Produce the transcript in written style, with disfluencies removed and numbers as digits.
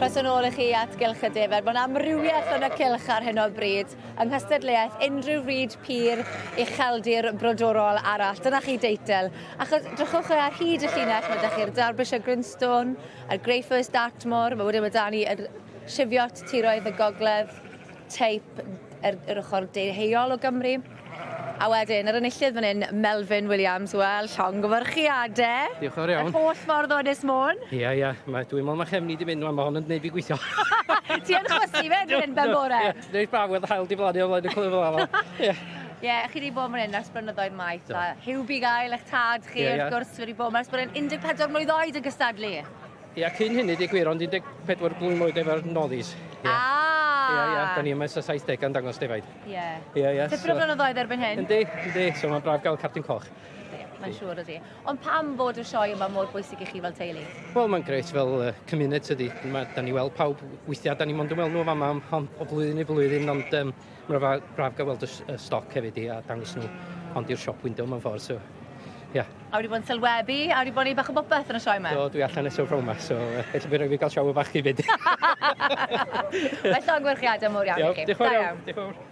Croeso nôl i chi at Gylch y Defaid. Mae'n amrywiaeth yn y cylch ar hyn o bryd yng nghystadleuaeth unrhyw frid pur ucheldir brodorol arall. Dyna chi deitl. Achos drychwch ar hyd y llinell, mae 'da chi'r Derbyshire Grinstone, a'r Grey First Dartmoor, mae wedyn mae 'da ni yr Cheviot Tiroedd y Gogledd, teip yr, yr ochr deheuol o Gymru. A wedyn, yr enillydd fan hyn, Melvyn Williams, wel, llongyfarchiadau. Diolch yn fawr iawn. Yr holl ffordd o Ynys Môn. Ia, ia. Mae, dwi'n meddwl mae chefn i di mynd, mae hon yn gwneud fi gweithio. Ti yn chwysu fe, dwi'n hyn ben bore. Ie, reit braf weld haul di flannu o flaen y clwb fel Ie. Ie, chi wedi bod fan hyn ers blynyddoedd maith, a Huw Bugail, eich tad chi, yeah, wrth gwrs, wedi bod yma ers bod yn 14 mlwydd oed yn gystadlu. Ia, cyn hynny, di gwir, ond 14 blwydd oed efo'r noddies. Yeah. Ah! Ia, ia, da ni yma ers y 70 yn dangos defaid. Ie. Ie, ie. Tipyn o flynyddoedd erbyn hyn. Yndi, yndi, so mae'n braf gael cardyn coch. Mae'n siŵr ydi. Ond pam fod y sioe yma mor bwysig i chi fel teulu? Wel, mae'n grêt fel cymuned tydi. Ma, da ni weld pawb, weithiau da ni mond yn weld nhw fama am, am, o flwyddyn i flwyddyn, ond mae'n braf gael weld y, y stoc hefyd i a dangos nhw ond i'r shop window mewn ffordd, so ia. A wedi bod yn sylwebu, a wedi bod yn bach o bopeth yn y sioe yma? Do, dwi allan eto rhwng yma, so felly bydd rhaid fi gael shower bach i fynd. Mae llongyfarchiadau mowr iawn i chi. Diolch yn fawr. Diolch yn fawr.